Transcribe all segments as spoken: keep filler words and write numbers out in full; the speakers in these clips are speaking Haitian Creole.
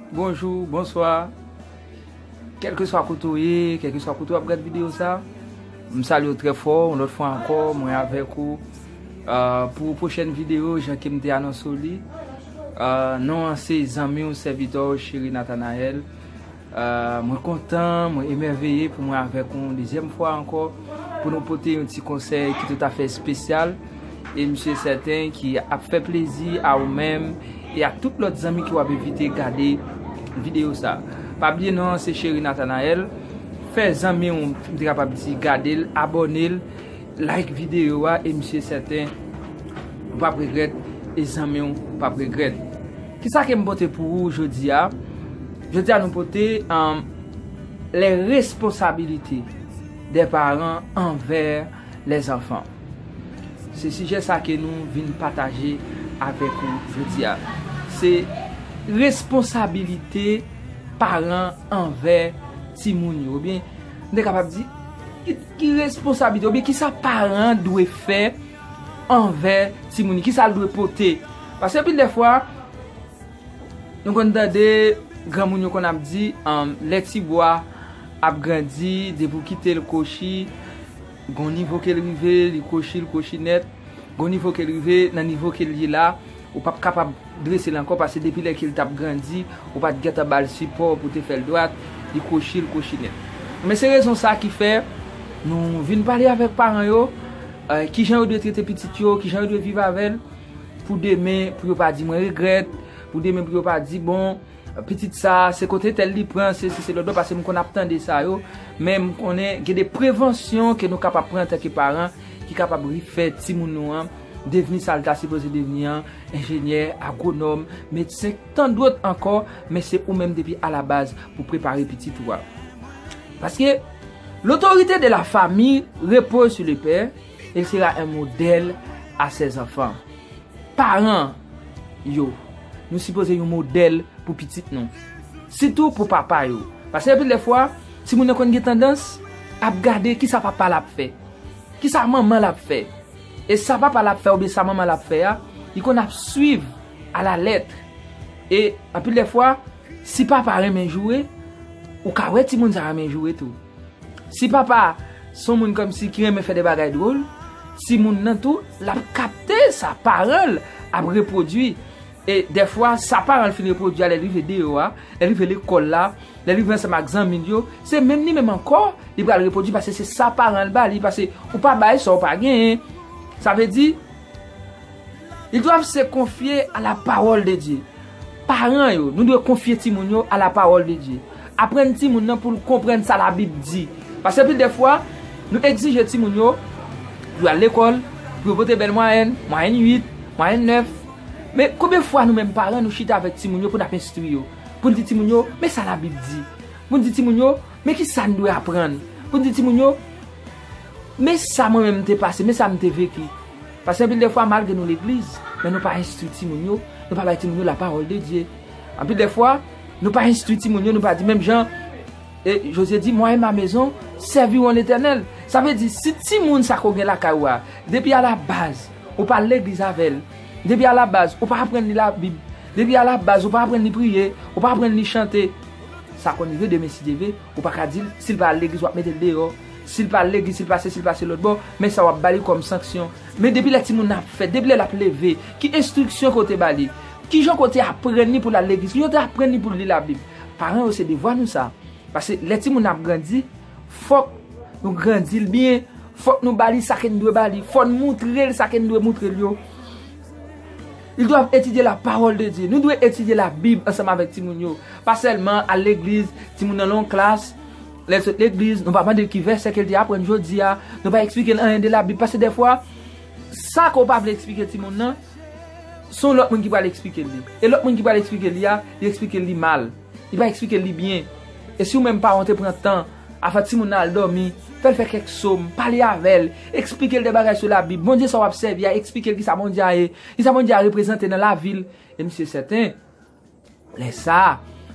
Bonjou, bonswa. Kèlkeswa kote w ye, kèlkeswa kote w ap gade videyo sa, m salye w trè fò. Yon lòt fwa ankò, mwen avèk ou, euh, pou pwochèn videyo, jan ke m te anonse w li. Euh, non an se zanmi w, sèvitè w, Cheri Nathanael. Euh, mwen kontan, mwen emèveye pou mwen avèk ou yon dezyèm fwa ankò, pou nou pote yon ti konsèy ki toutafè espesyal. E m si e sèten ki ap fè plezi a ou menm e a tout lòt zanmi ki w ap envite gade videyo sa. Pa bliye non an se Cheri Nathanael. Fè zanmi w, m te kapab di, gade l, abòne l, like videyo a, e m si e sèten ou p ap regrèt, e zanmi w p ap regrèt. Kisa ke m pote pou ou jodi a? Jodi a nou pote, um, les responsabilités des parents envers les enfants. Se sijè sa ke nou vin pataje avèk ou jodi a. Se responsabilite paran anvè timoun yo. Oubyen, m te kapab di, ki, ki responsabilite, oubyen kisa paran dwe fè anvè timoun yo, kisa l dwe pote. Paske anpil dèfwa, nou konn tande granmoun yo konn ap di, um, lè tibwa ap grandi, depi w kite l kwochi, gon nivo ke l rive, li kwochi, l kwochi nèt. Gon nivo ke l rive, nan nivo ke l ye la, ou p ap kapab drese l ankò, paske depi lè ke l t ap grandi, ou pa t gentan ba l sipò pou te fè l dwat, li kwochi, l kwochi nèt. Men se rezon sa ki fè nou vin pale avèk paran yo, euh, kijan yo dwe trete pitit yo, kijan yo dwe viv avè l, pou demen, pou yo pa di mwen regrèt, pou demen, pou yo pa di, bon, pitit sa, se kote tèl li pran, se, se, se lòt bò, paske m konn ap tande sa yo, men m konnen gen de prevansyon ke nou kapab pran antanke paran, ki kapab ri fè timoun nou an devni sa l ta sipoze devni an, enjenyè, agwonòm, medsen, tan dòt ankò, men se ou menm depi alabaz pou prepare pitit ou a. Paske l'autorité de la famille repose sur le père, il sera un modèle à ses enfants. Paran yo, nou sipoze yon modèl pou pitit nou. Sitou pou papa yo. Paske anpil dèfwa, timoun nan konn gen tandans ap gade kisa papa l ap fè, kisa manman l ap fè. E sa papa l ap fè oubyen sa manman l ap fè a, li konn ap swiv alalèt. E anpil dèfwa, si papa renmen joure, ou ka wè timoun sa renmen joure tou. Si papa se yon moun kòmsi ki renmen fè de bagay dwòl, timoun nan tou, l ap kapte sa paran l ap repwodui. E dèfwa, sa paran l fin repwodui a, lè l rive deyò a, lè l rive lekòl la, lè l rive ansanm ak zanmi l yo, se menm li menm ankò li pral repwodui, paske se sa paran l ba li, paske ou pa bay sa w pa genyen. Sa vle di, ils doivent se confier à la parole de Dieu. Paran yo, nou dwe konfye timoun yo à la parole de Dieu. Aprann timoun nan pou l konprann sa Labib di. Paske anpil dèfwa, nou egzije timoun yo pou yo al lekòl, pou yo pote bèl mwayèn, mwayèn uit, mwayèn nèf. Men konbyen fwa nou menm paran nou chita avèk timoun yo pou n ap enstwi yo, pou n di timoun yo, men sa Labib di. Pou n di timoun yo, men kisa n dwe aprann. Pou n di timoun yo, men sa mwen menm m te pase, men sa m te veki. Paske anpil dèfwa, malgre nou legliz, men nou pa enstwi timoun yo, nou pa bay timoun yo la parole de Dieu. Anpil dèfwa, nou pa enstwi timoun yo, nou pa di menm jan, e Jozye di, moi et ma maison servirons l'Éternel. Sa vle di, si timoun sa ke w gen lakay ou a, depi alabaz, ou pa al legliz avè l, depi alabaz, ou pa aprann li Labib, depi alabaz, ou pa aprann li priye, ou pa aprann li chante, sa konn rive demen, si Dye vle, ou pa ka di l, si l pa al legliz, w ap mete l deyò. Si l pa al legliz, si l pa sesi, si l pa se lòt bò, men sa w ap ba li kòm sanksyon. Men depi lè timoun nan ap fèt, depi lè l ap leve, ki enstriksyon ke w te ba li? Kijan ke w te aprann li pou l al legliz? Kijan w te aprann li pou l li Labib? Paran yo, se devwa nou sa. Paske lè timoun nan ap grandi, fòk nou grandi l byen. Fòk nou ba li sa ke n dwe ba li. Fò n moutre l sa ke n dwe moutre l yo. Ils doivent étudier la parole de Dieu. Nou dwe etidye Labib ansanm avèk timoun yo. Pa sèlman al legliz, timoun nan nan yon klas, lè l sot legliz, nou pa mande l ki vèsè ke l te aprann jodi a, nou pa eksplike l anyen de Labib. Paske dèfwa, sa ke w pa vle eksplike timoun nan, se yon lòt moun ki pral eksplike l li. E lòt moun ki pral eksplike l li a, li eksplike l li mal. Li pa eksplike l li byen. E si w menm paran w te pran tan, avan timoun nan al dòmi, fè l fè kèk sòm, pale avè l, eksplike l de bagay sou Labib, Bondye sa w ap sèvi a, eksplike l kisa Bondye a ye, kisa Bondye a reprezante nan lavi l. E m si e sèten, lè sa a,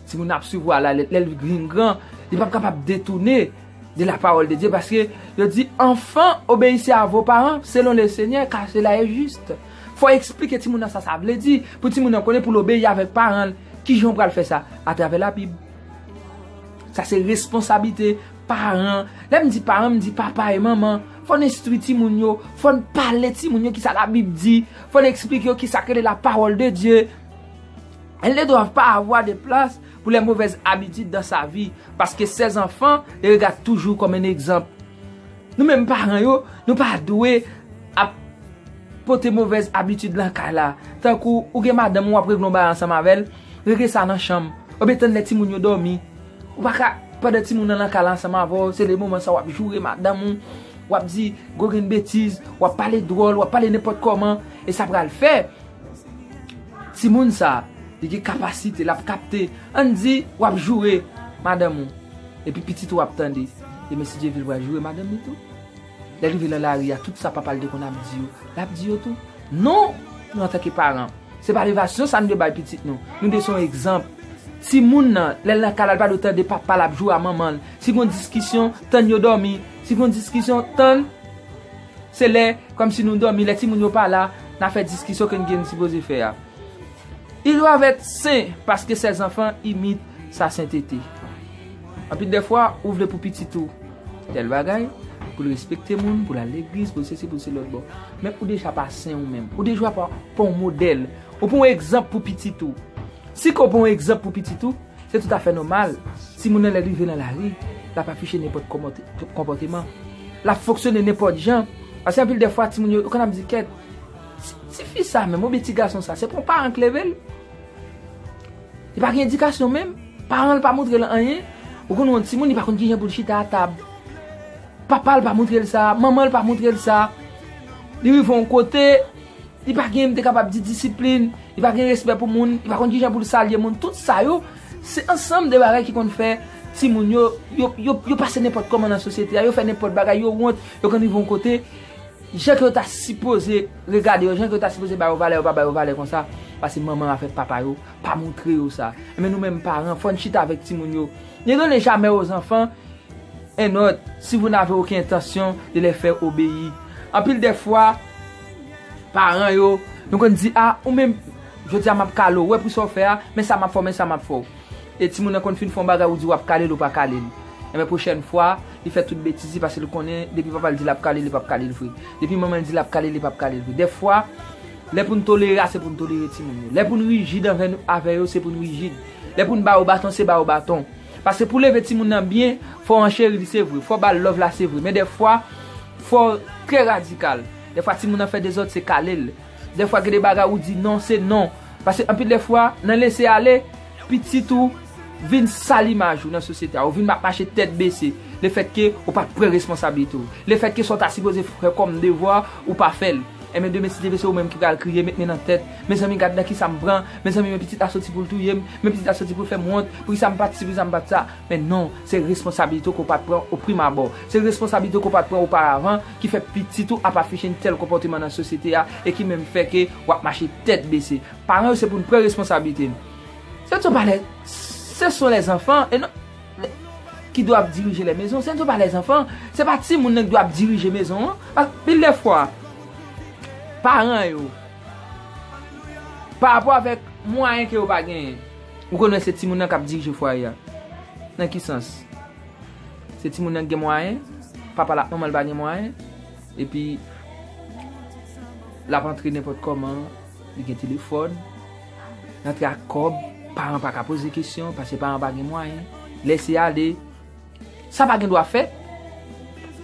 timoun nan ap swiv ou a la, lè, lè l vin gran, li p ap kapab detounen de la parole de Dieu, paske yo di, enfants, obéissez à vos parents selon le Seigneur, car cela est juste. Fò eksplike timoun nan sa sa vle di, pou timoun nan konnen pou l obeyi avèk paran l. Kijan w pral fè sa? Atravè Labib. Sa se responsablite paran. Lè m di paran, m di papa e manman. Fò n enstwi timoun yo, fò n pale timoun yo kisa Labib di, fò n eksplike yo kisa k rele la parole de Dieu. Elles ne doivent pas avoir de place pour les mauvaises habitudes dans sa vie, parce que ces enfants les regardent toujours comme un exemple. Nou menm paran yo, nou pa dwe ap pote movèz abitid nan kay la. Tankou ou gen madanm ou, w ap regle yon bagay ansanm avè l, regle sa nan chanm. Oubyen tann lè timoun yo dòmi. Ou pa ka, pandan timoun nan nan kay la ansanm avè w, se de moman sa w ap joure madanm ou, w ap di gwo grenn betiz, w ap pale dwòl, w ap pale nenpòt kòman, e sa pral fè timoun sa, li gen kapasite, l ap kapte. Ann di, w ap joure madanm ou. Epi pitit ou ap tande. Demen, si Dye vle, l pral joure madanm li tou. Lè l rive nan lari a, tout sa papa l te konn ap di yo, l ap di yo tou. Non! Nou, antanke paran, se pa levasyon sa nou dwe bay pitit nou. Nou dwe se yon egzanp. Timoun nan, lè l nan kay la, l pa dwe tande papa l ap joure a manman l. Si gen yon diskisyon, tann yo dòmi. Si gen yon diskisyon, tann Se lè, kòmsi nou dòmi, lè timoun yo pa la, n a fè diskisyon ke n gen sipoze fè a. Ils doivent être saints, parce que ces enfants imitent sa sentete. Anpil dèfwa, ou vle pou pitit ou tèl bagay, pou l respekte moun, pou l al legliz, pou l sesi, pou l se lòt bò. Men ou deja pa sen ou menm. Ou deja pa, pa yon modèl. Ou pa yon egzanp pou pitit ou. Si ke w pa yon egzanp pou pitit ou, se toutafè nòmal, timoun nan lè l rive nan lari, l ap afiche nenpòt kòmòte-, konpòteman. L ap fonksyone nenpòt jan. Paske anpil dèfwa, timoun yo, yo konn ap di, "Kèt, ti, ti fi sa menm, oubyen ti gason sa, se pa yon paran k leve l? Li pa gen edikasyon menm, paran l pa montre l anyen." Ou konn yon timoun, li pa konn kijan pou l chita a tab. Papa l pa montre l sa, manman l pa montre l sa. Li rive yon kote, li pa gen, m te kapab di, disiplin, li pa gen respè pou moun, li pa konn kijan pou l salye moun. Tout sa yo, se ansanm de bagay ki konn fè timoun yo, yo, yo, yo pase nenpòt kòman nan sosyete a, yo fè nenpòt bagay, yo wont, yo konn rive yon kote, jan ke yo ta sipoze regade yo, jan ke yo ta sipoze ba yo valè, yo pa ba yo valè konsa, paske manman avèk papa yo pa montre yo sa. Enben nou menm paran, fò n chita avèk timoun yo. Ne donnez jamais aux enfants un ordre si vous n'avez aucune intention de les faire obéir. Anpil dèfwa, paran yo, nou konn di, "A, ou menm, jodi a m ap kale w, wè pou sa w fè a, men sa m ap fè w, men sa m ap fè w." E timoun nan konn fin fè yon bagay, ou di w ap kale l, ou pa kale l. Enben pwochèn fwa, li fè tout betiz li paske l konnen, depi papa l di l ap kale l, li p ap kale l vre. Depi manman l di l ap kale l, li p ap kale l vre. Dèfwa, lè pou n tolere a, se pou n tolere timoun yo. Lè pou n rijid anvè nou, avè yo, se pou n rijid. Lè pou n ba yo baton, se ba yo baton. Paske pou leve timoun nan byen, fò w ancheri l, se vre. Fò w ba l love la, se vre. Men dèfwa, fò w trè radikal. Dèfwa, timoun nan fè dezòd, se kale l. Dèfwa, gen de bagay ou di non, se non. Paske anpil dèfwa, nan lese ale, pitit ou vin sal imaj ou nan sosyete a. Ou vin ap mache tèt bese. Lefètke ou pa t pran responsablite w. Lefètke sa w ta sipoze fè kòm devwa, ou pa fè l. Enben demen, si Dye vle, se ou menm ki pral kriye, met men nan tèt. Mezanmi, gad nan kisa m pran. Mezanmi, men pitit la soti pou l touye m. Men pitit la soti pou l fè m wont. Poukisa m pa t si, poukisa m pa t sa? Men non, se responsablite w ke w pa t pran o prim abò. Se responsablite w ke w pa t pran oparavan ki fè pitit ou ap afiche yon tèl konpòteman nan sosyete a e ki menm fè ke w ap mache tèt bese. Paran yo, se pou n pran responsablite n. Ce ne sont pas les, ce sont les enfants et non, qui doivent diriger les maisons. Ce ne sont pas les enfants. Se pa timoun nan ki dwe ap dirije mezon an. Paske pil de fwa, paran yo, pa rapò avèk mwayen ke yo pa genyen, ou konnen se timoun nan k ap dirije fwaye a. Nan ki sans? Se timoun nan ki gen mwayen, papa l ak manman l pa gen mwayen, epi l ap antre nenpòt kòman, li gen telefòn, l antre ak kòb, paran pa ka poze kesyon, paske paran pa gen mwayen, lèse ale. Sa pa gen dwa fèt.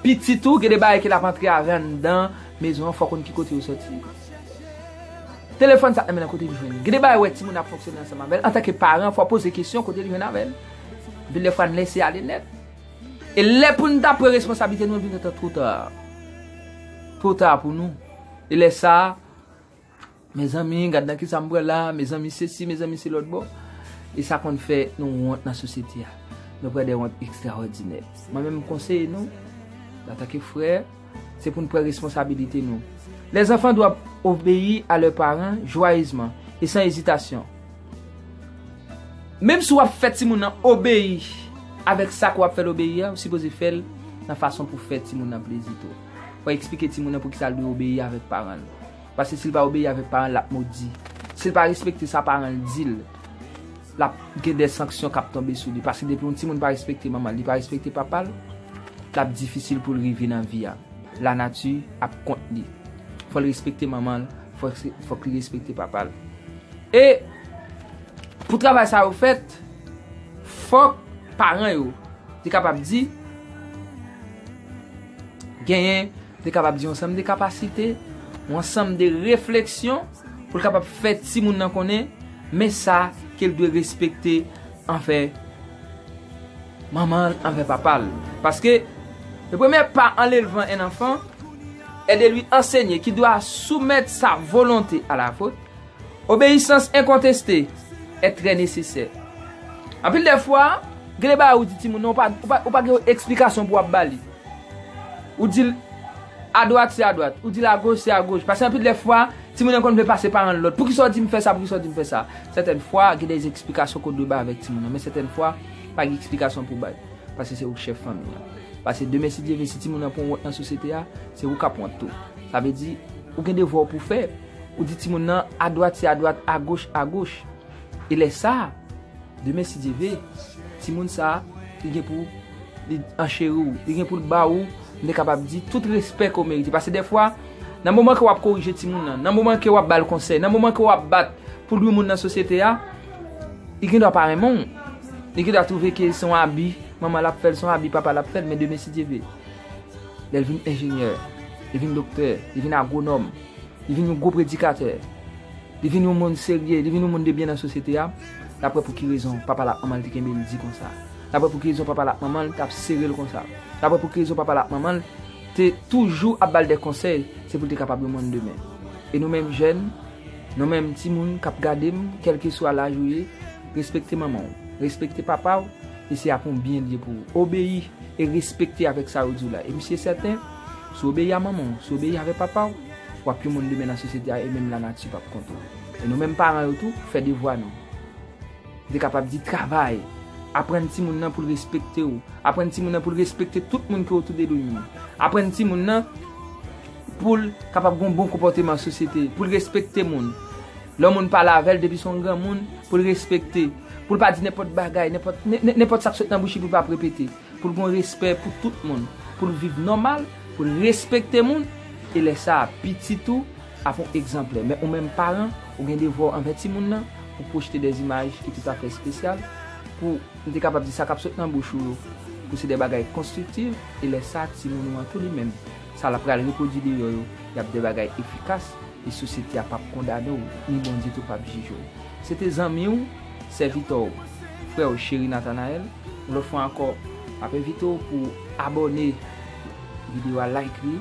Pitit ou, gen de bagay ke l ap antre avè anndan mezon an, fò w konn ki kote yo soti. Telefòn sa, men nan kote l jwenn. Gen de bagay ou wè timoun ap fonksyone ansanm avè l. Antanke paran, fò w poze kesyon kote l jwenn avè l. Anpil de fwa, n lèse ale nèt. E lè pou n ta pran responsablite nou, l vin gentan two ta. Two ta pou nou. E lè sa a, mezanmi, gad nan kisa m pran la, mezanmi, sesi, mezanmi, se lòt bò. E sa konn fè nou wont nan sosyete a. Nou pran de wont ekstraòdinè. Mwen menm, m konseye nou, antanke frè, se pou n pran responsabilite nou. Les enfants doivent obéir à leurs parents joyeusement et sans hésitation. Menm si w ap fè timoun nan obeyi avèk sa ke w ap fè l obeyi a, ou sipoze fè l nan fason pou fè timoun nan plezi tou. Fò w eksplike timoun nan poukisa l dwe obeyi avèk paran l. Paske si l pa obeyi avèk paran l, l ap modi. Si l pa respekte sa paran l di l, l ap gen de sanksyon k ap tonbe sou li. Paske depi yon timoun pa respekte manman l, li pa respekte papa l, l ap difisil pou l rive nan vi a. Lanati ap kont li. Fò l respekte manman l, fò, fòk li respekte papa l. E pou travay sa yo fèt, fòk paran yo te kapab di, genyen, te kapab di yon ansanm de kapasite, yon ansanm de refleksyon pou l kapab fè timoun nan konnen, men sa ke l dwe respekte anvè manman l, anvè papa l. Paske le premier pas en élevant un enfant est de lui enseigner qu'il doit soumettre sa volonté à la vôtre. Obéissance incontestée est très nécessaire. Anpil de fwa, gen de bagay ou di timoun nan, ou pa, ou pa, ou pa gen eksplikasyon pou w ap ba li. Ou di l adwat se adwat, ou di l agoch se agoch. Paske anpil de fwa, timoun nan konn vle pase paran l lòd. Poukisa w di m fè sa, poukisa w di m fè sa? Sètèn fwa, gen de eksplikasyon ke w dwe bay avèk timoun nan, men sètèn fwa, pa gen eksplikasyon pou w bay. Paske se ou k chèf fanmi an. Paske demen, si Dye vle, si timoun nan pran wont nan sosyete a, se ou k ap wont tou. Sa vle di, ou gen devwa w pou fè. Ou di timoun nan, adwat se adwat, agoch agoch. E lè sa a, demen, si Dye vle, timoun sa a, li gen pou li ancheri w, li gen pou l ba ou, m te kapab di, tout respè ke w merite. Paske dèfwa, nan moman ke w ap korije timoun nan, nan moman ke w ap ba l konsèy, nan moman ke w ap bat pou l wi moun nan sosyete a, li gendwa pa renmen w. Li gendwa twouve ke se yon abi manman l ap fè l, se yon abi papa l ap fè l, men demen, si Dye vle, lè l vin enjenyè, li vin doktè, li vin agwonòm, li vin yon gwo predikatè, li vin yon moun serye, li vin yon moun de byen nan sosyete a, l ap wè pou ki rezon papa l ak manman l te kenbe l di konsa. L ap wè pou ki rezon papa l ak manman l t ap sere l konsa. L ap wè pou ki rezon papa l ak manman l te toujou ap ba l de konsèy, se pou l te kapab yon moun demen. E nou menm jèn, nou menm timoun k ap gade m, kèlkeswa laj ou ye, respekte manman w, respekte papa w, e se ap yon byen l ye pou ou. Obeyi e respekte avèk sa yo di w la. E m si e sèten, si w obeyi a manman w, si w obeyi avèk papa w, w ap yon moun demen nan sosyete a e menm lanati p ap kont ou. E nou menm paran yo tou, fè devwa nou. M te kapab di travay, aprann timoun nan pou l respekte w, aprann timoun nan pou l respekte tout moun ki otou de li menm. Aprann timoun nan pou l kapab gen yon bon konpòteman an sosyete, pou l respekte moun. Lè yon moun pale avè l, depi se yon granmoun, pou l respekte, pou l pa di nenpòt bagay, nenpòt, nen-, nen-, nenpòt sa k sot nan bouch li pou l pa ap repete, pou l gen respè pou tout moun, pou l viv nòmal, pou l respekte moun, e lè sa a, pitit ou ap yon egzanplè. Men ou menm paran, ou gen devwa w anvè timoun nan, pou pwojte de imaj ki toutafè espesyal, pou m te kapab di sa k ap sot nan bouch ou yo, pou se de bagay konstriktif, e lè sa a, timoun ou an tou li menm, sa l ap pral repwodui deyò yo, y ap de bagay efikas, e sosyete a p ap kondane w, ni Bondye tou p ap jije w. Se te zanmi w, sèvitè w, frè w cheri Nathanaël. Yon lòt fwa ankò, m ap envite w pou abòne videyo a, like li,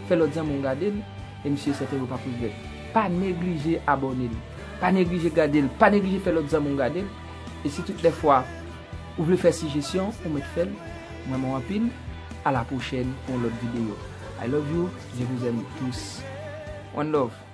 fè lòt zanmi w gade l, e m si e sèten yo p ap regrèt. Pa neglije abòne l, pa neglije gade l, pa neglije fè lòt zanmi w gade l. E si tout lè fwa ou vle fè sijesyon, ou mèt fè l. M renmen w anpil. A la pwochèn pou yon lòt videyo. I love you, je vous aime tous. One love.